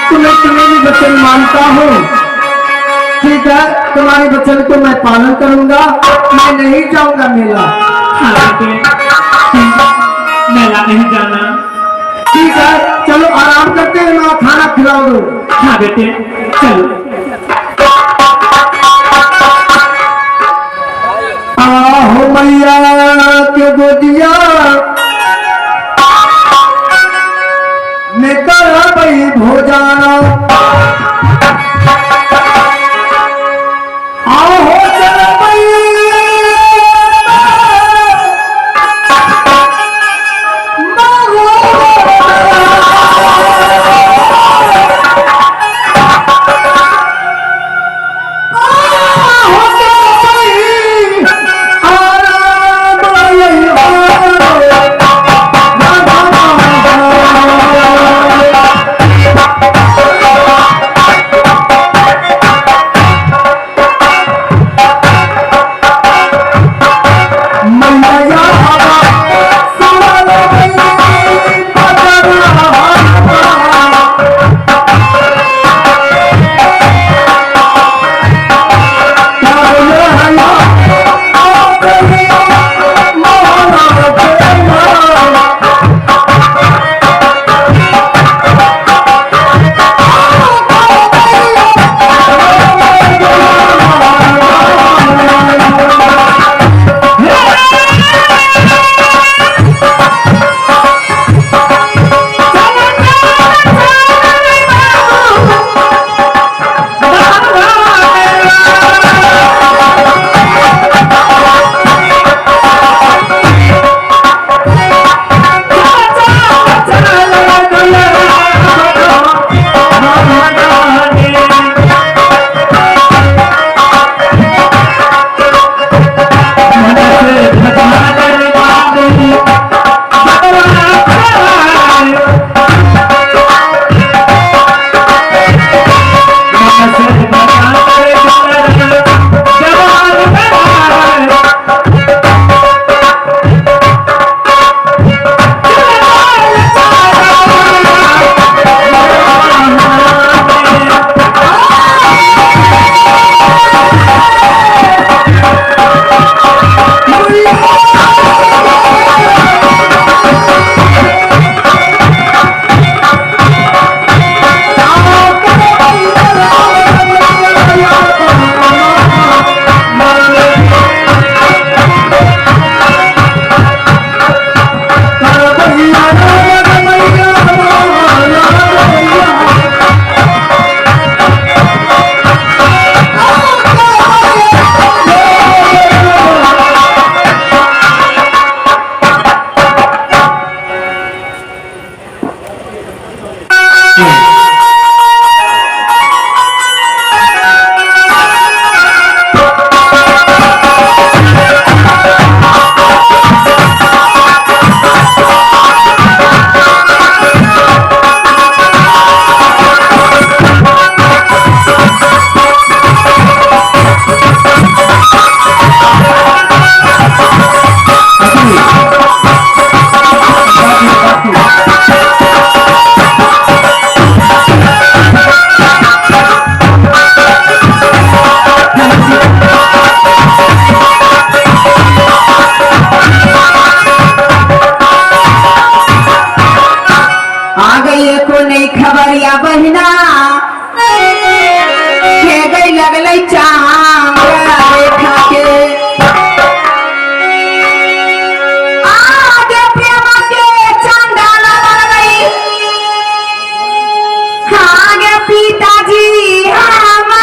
तो मैं तुम्हें भी वचन मानता हूँ। ठीक है, तुम्हारे वचन को मैं पालन करूंगा, मैं नहीं जाऊंगा मेला। हाँ बेटे, मेला नहीं जाना। ठीक है, चलो आराम करते हैं, मैं खाना खिला दो। हाँ बेटे चलो। आहो मैया के गोदिया में करबई भोजाना, आहो चलबई आहो चलबई आराम आ गई को नहीं खबरिया बहिना, के गई लगलै चांद रेखा के। आगे प्रेम के चंदन बन गई, आगे पिताजी हमार।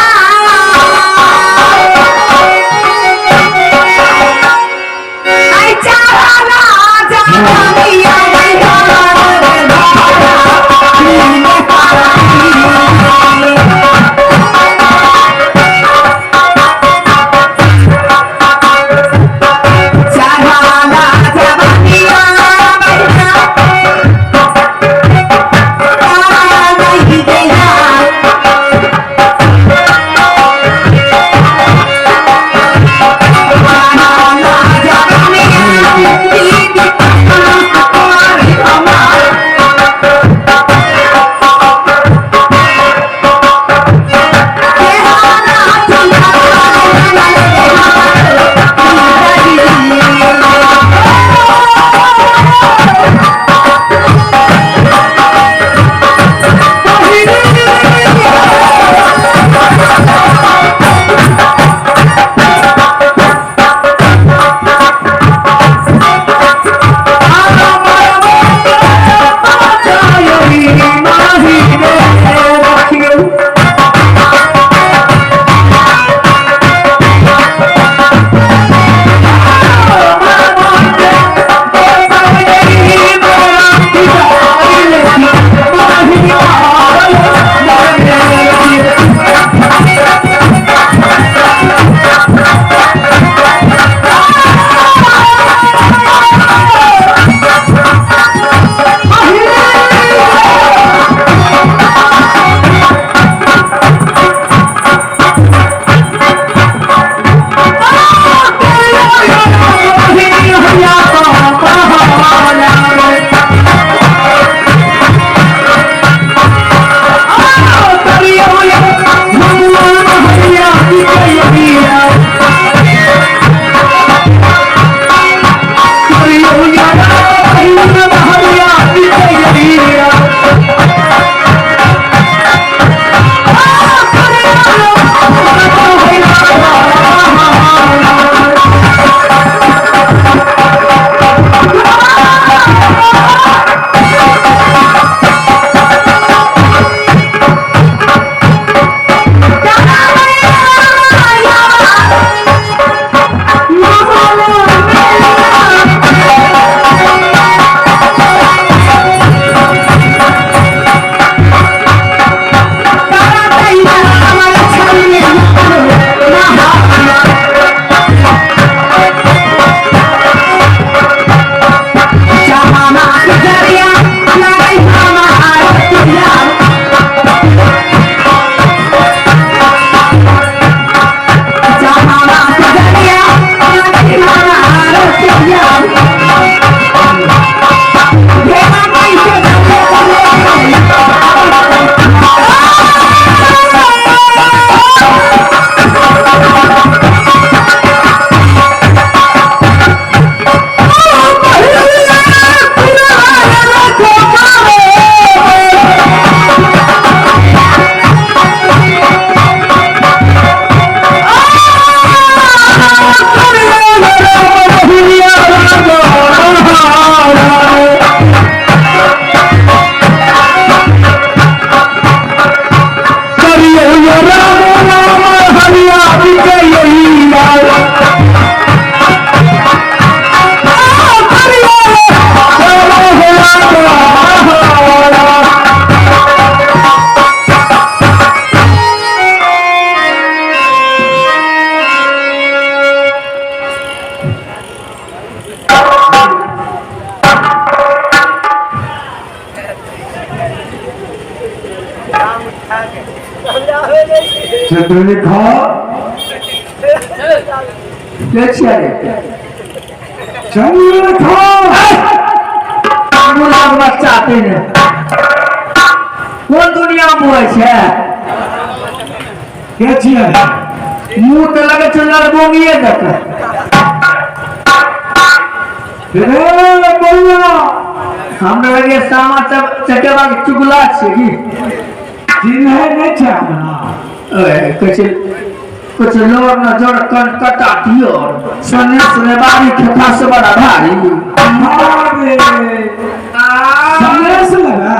चंद्रलेखा के छियै रे? चंद्रलेखा गुलाब बच्चा तेने कोन दुनिया में होइ छै? के छियै? मुँह तऽ लगै छै लड़बोंगिए जकाँ। रे बौआ, हमरा लगे सामा चकेबा के चुगला छियै की? चिन्है नहि छै हमरा? ओए, कहै छै कुछ लोर न जोड़ कन कटा दियो सने सने बारी खेता से बड़ा भारी। अरे सनेस लगा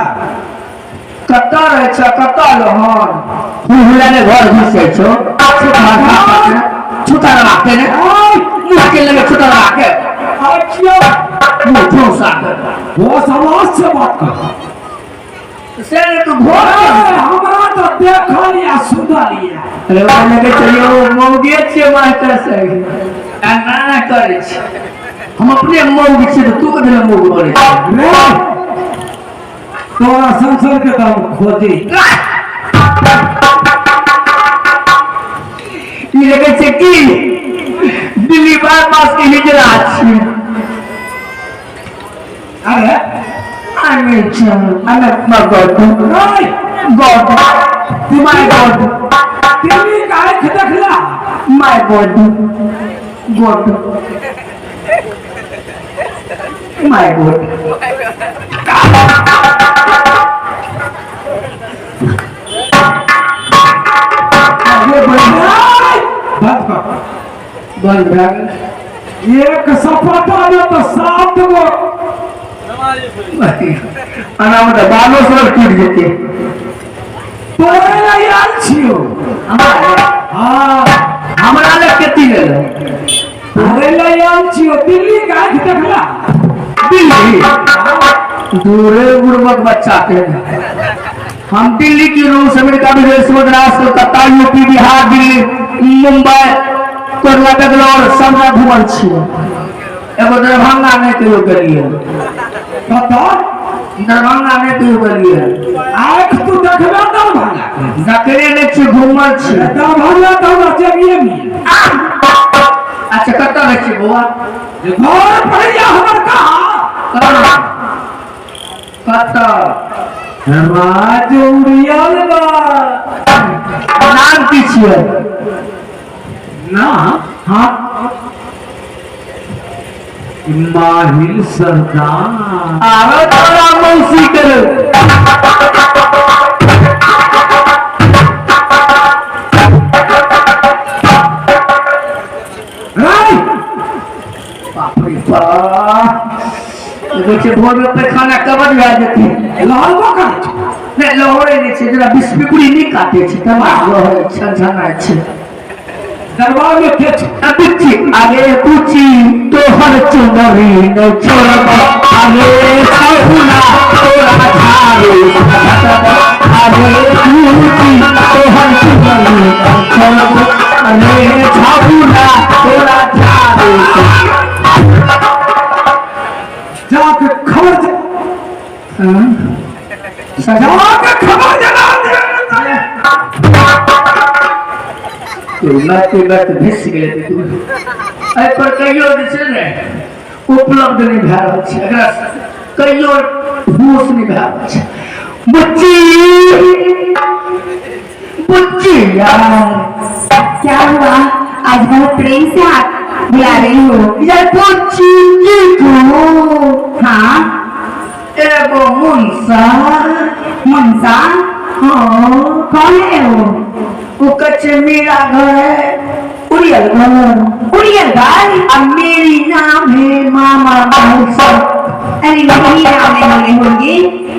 कतऽ रहै छ, कतऽ लहन हुहुला ने घर घुसै छौ? छुता रखते ने मुश्किल लगे छुता रखे। अच्छा मुँह ठोसा के वो समाज से बात कर से तू घर हमरा तो देखल या सुनल या। अरे ओकरा लगे छै यौ मौगे छियै मास्टर साहेब, ना ना करै छै। हम अपने मौग छियै तऽ तू कथी लए मौग बनै छै? रे तोरा संसद के तो हम खोजी। ई लगै छै की दिल्ली बाईपास के हिजड़ा छियै। अरे अरे चल अरे my God रे गॉड my God Delhi का आँख देखला my God God my God. अरे बंद कर बंद भए गेल। एक सपाटा में तो 7 गो अना में तऽ बालो सब टूटि जेतै। तोरे लए आयल छियौ। हाँ हमरा लग कथी लेलौ? तोरे लए आयल छियौ। दिल्ली का आँख देखला? दिल्ली दूरे बुड़बक बच्चा के। हम दिल्ली की रूस अमेरिका विदेश मद्रास कलकत्ता यूपी बिहार दिल्ली मुंबई कोरला बेंगलोर सब जगह घूमल छियै। एगो दरभंगा नहि कहियो गेलियै। कतऽ? दरभंगा नहि कहियो गेलियै। आँख तू देखबे दरभंगा? देखने नहि छियै, घूमल छियै। दरभंगा तऽ हमरा जेबिये मिल। अच्छा कतऽ रहै छियै बौआ? घर पड़ैया हमर कहाँ? कहाँ? कतऽ? राज उड़ियल बा। नाम की छियै? ना हाँ माहिल सरदार। आरो तोरा मौसी के बाप रे बाप, देखै छियै भोर में पैखाना कबर भए जेतै। लहरबो करै छै? नहि लहरै नहि छै, जेना बिस्कुटी नहि काटै छै तब लहरै छनछनाइ छै। दरबार में के छै? बुच्ची अरे बुच्ची तोहर चुनरी नहि छोड़ब, अरे छहुना तोरा झाड़ू, अरे बुच्ची तोहर चुनरी नहि छोड़ब, अरे छहुना तोरा झाड़ू। जाके खबर जाके खबर जना दे। मरते मरते भिस गेलै। एहि पर कहियो जे छै ने उपलब्ध नहि भए रहल छै, एकरा कहियो होश नहि भए रहल छै। बुच्ची बुच्ची यार क्या हुआ? आज बहुत प्रेम से आप बुला रही हो। यार बुच्ची की को? हाँ एगो मुंसा। मुंसा? हाँ। कौन है वो? वो कच्चे मेरा घर है उड़ियल घर। उड़ियल घर? अब मेरी नाम है मामा मुंसा। अरे मेरी नाम नहीं बोले होंगे,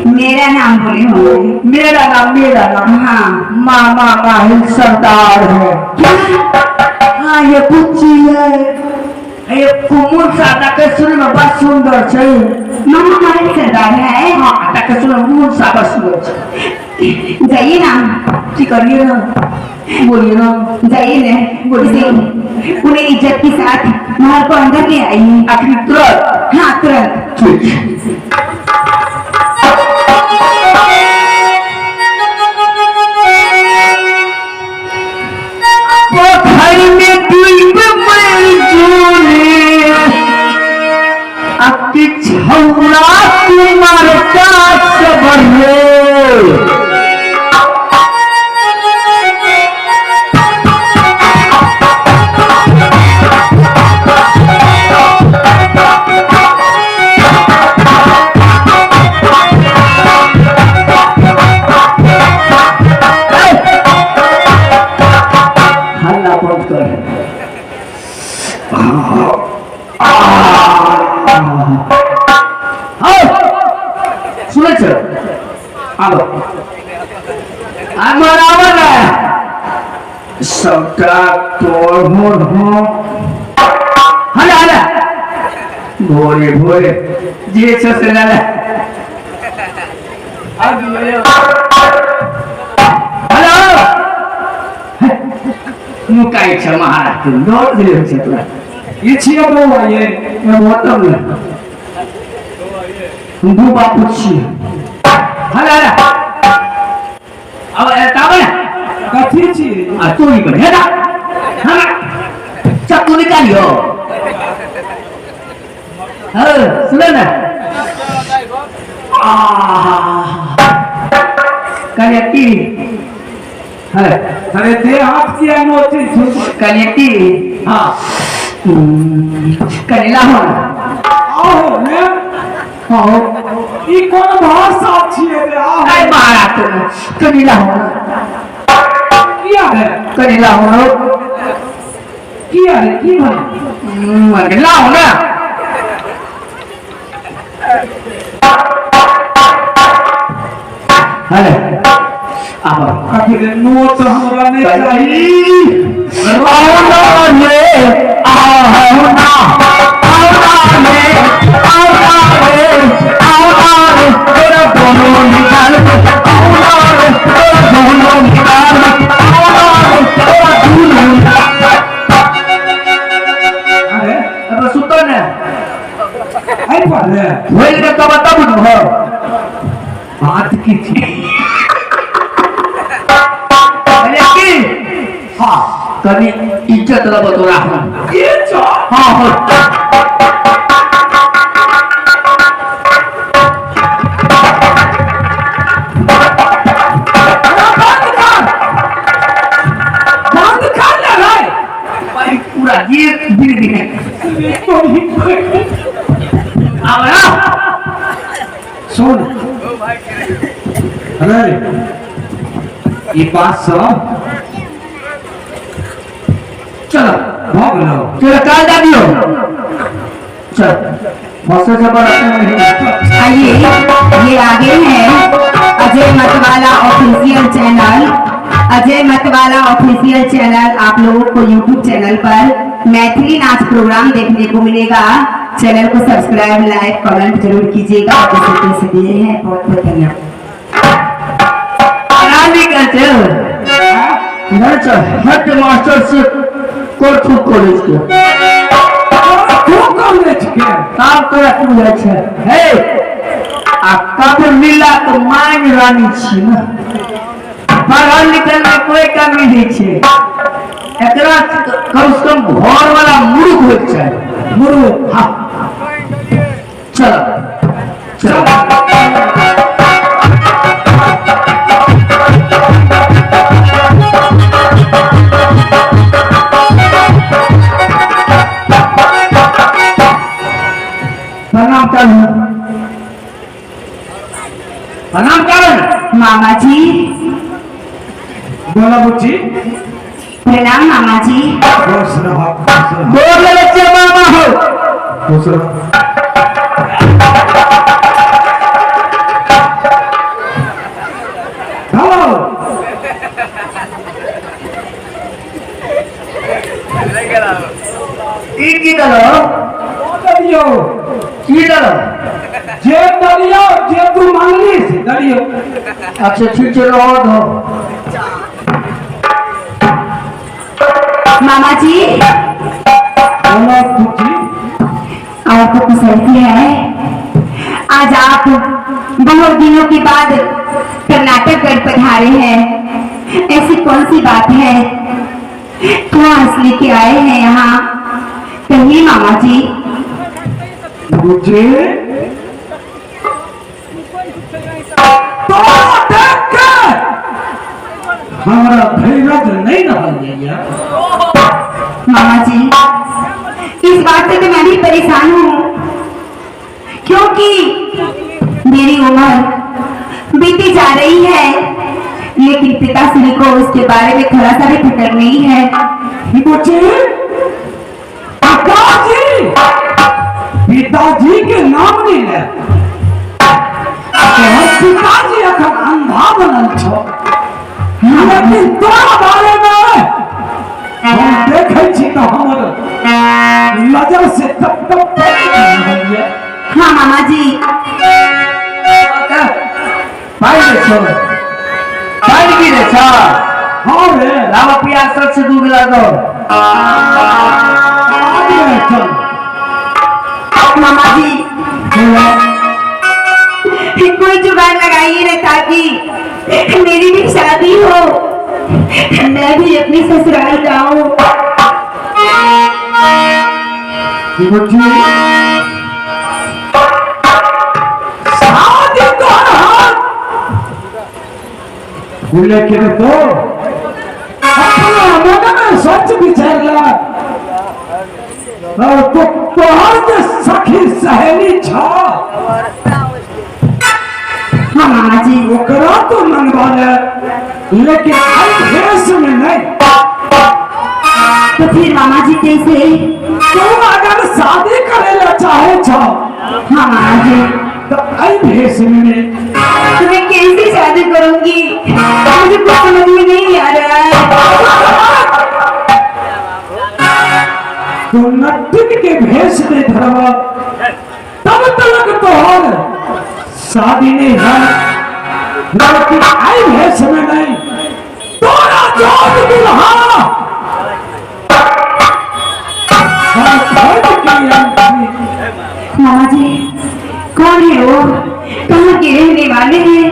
मेरा नाम बोले होंगे। मेरा नाम, मेरा नाम। हाँ मामा माहिल सरदार है। क्या? हाँ ये बुच्ची है, ये मुंसा ताके सुन में बड़ सुंदर छै। मामा माहिल सरदार है? हाँ ताके सुन में मुंसा बड़ सुंदर छै। जाइए ना। की करिए ना, बोलिए ना। जाइए ना, बोलिए। उन्हें इज्जत के साथ महल को अंदर ले आइए। आखिर तुरंत? हाँ तुरंत। ठीक। रे। हल्ला बंद कर। सुनै छ, आबो हमर आबो ने सबटा तोड़ मोड़ हो। हला हला भोरे भोरे जे छ से ले ले। हेलो मुकाई छ महाराज के नोट दिले छ तोरा। ई छियै बौआ ये। मतलब ने दू बापू छियै। हला हला अब एताबे ने। कथी छियै? आ तू ई पर हेदा हला चक्कू निकालियो। हाँ सुने ना। कनिया की है? अरे दे हाथ किया नोचै छौ। कनिया की? हाँ। कनिया हो। आहो ने। हाँ। ई कोन भाषा छियै रे? आहो। अरे महाराज कनिया हो। किया है? कनिया हो। किया है? की भेल? कनिया हो ना। हेलो आब कथी रे नोच हमरा नहि चाही। आओ ना रे, आओ ना, आओ ना रे, आओ ना रे, आओ ना रे, तोरा दोनों निकाल के, आओ ना रे, तोरा दोनों निकाल के, आओ ना रे, तोरा दोनों निकाल। अरे अब सुतो ने। आई पर रे। होइल के तब तब बुझबो। बात की छी। अरे की? हाँ। कनी इज्जत रब तोरा हम। इज्जत? हाँ हाँ। बंद कर। बंद कर ले रे। भाई पूरा गिर गिर गिर। आवा ना। सुन। अरे ये बात सब चलो भऽ गेलौ। चलो काल दा दियो। चल मस्त से बड़ा। आइए ये आगे है Ajay Matwala official channel. Ajay Matwala official channel आप लोगों को यूट्यूब चैनल पर मैथिली नाच प्रोग्राम देखने को मिलेगा। चैनल को सब्सक्राइब लाइक कमेंट जरूर कीजिएगा। आप जैसे दिए हैं बहुत बहुत धन्यवाद। हेड मास्टर से कोर्थू कॉलेज के। तू कॉलेज के? काम तोरा की बुझाइ छै? हे आ कब मिला तो मान रानी छी ना। पढ़ल लिखल में कोई कमी नहीं छै। एकरा कम से कम घर वाला मूर्ख होय छै। मूर्ख? हाँ। चलो चलो। प्रणाम करू। प्रणाम करू। मामा जी। बोला बुच्ची। प्रणाम मामा जी। खुश रहो, खुश रहो। बोल बच्चे मामा हो। खुश रहो। हेलो। ई की दलो? दलियो। की दलो? जे दलियो, जे तू मांगली से दलियो। अच्छा ठीक छै, रहो दो। मामा जी। बोलो बुच्ची। आपको कुशलती है। आज आप बहुत दिनों के बाद कर्नाटक गढ़ पधारे हैं, ऐसी कौन सी बात है? क्यों हंस लेके आए हैं यहाँ? कहिए मामा जी। बुच्ची। तोरा देख के हमरा धैर्य नहीं रहल जाइए। मामा जी इस बात से तो मैं भी परेशान हूँ, क्योंकि मेरी उम्र बीती जा रही है, लेकिन पिताश्री को उसके बारे में थोड़ा सा भी फिक्र नहीं है। बुच्ची पिताजी पिताजी के नाम नहीं ले, पिताजी अखन अंधा बनल छो, लेकिन तोरा बारे में हम देखै छी तो हमर नजर से टप टप पानि गिर रहल ये। हाँ मामा जी। पानि दै छौ, पानि गिरै छौ? हाँ रे। लावा प्याज सब से 2 गिलास दो। आगे चल। मामा जी कोई जुगाड़ लगाइए ना ताकि मेरी भी शादी हो, मैं भी अपने ससुराल जाऊं। शादी तो लेकिन तो अपना मन में सोच विचार ला, और तो तोहर जे सखी सहेली छा। हाँ मामा जी। ओकरा तो मनवा ले, लेकिन आई भेष में नहीं। तो फिर मामा जी कैसे? तुम अगर शादी करे ला चाहे छो। हाँ मामा जी। तो आई भेष में नहीं। तो मैं कैसे शादी करूंगी? मुझे कुछ समझ में नहीं आ रहा है। तो नटिन के भेष में धरवा तब तलक तोहर शादी नहीं है, लेकिन आई भेष में नहीं। तोरा जोग दुल्हा मामा जी कौन है वो? कहाँ के रहने वाले हैं?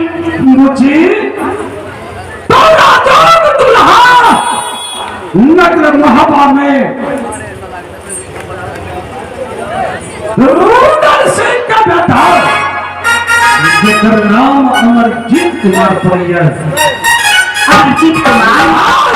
मुझे तोरा जोग दुल्हा नगर महाबा में रुदल सिंह का बेटा, जेकर नाम अमरजीत कुमार पड़िया। अमरजीत कुमार?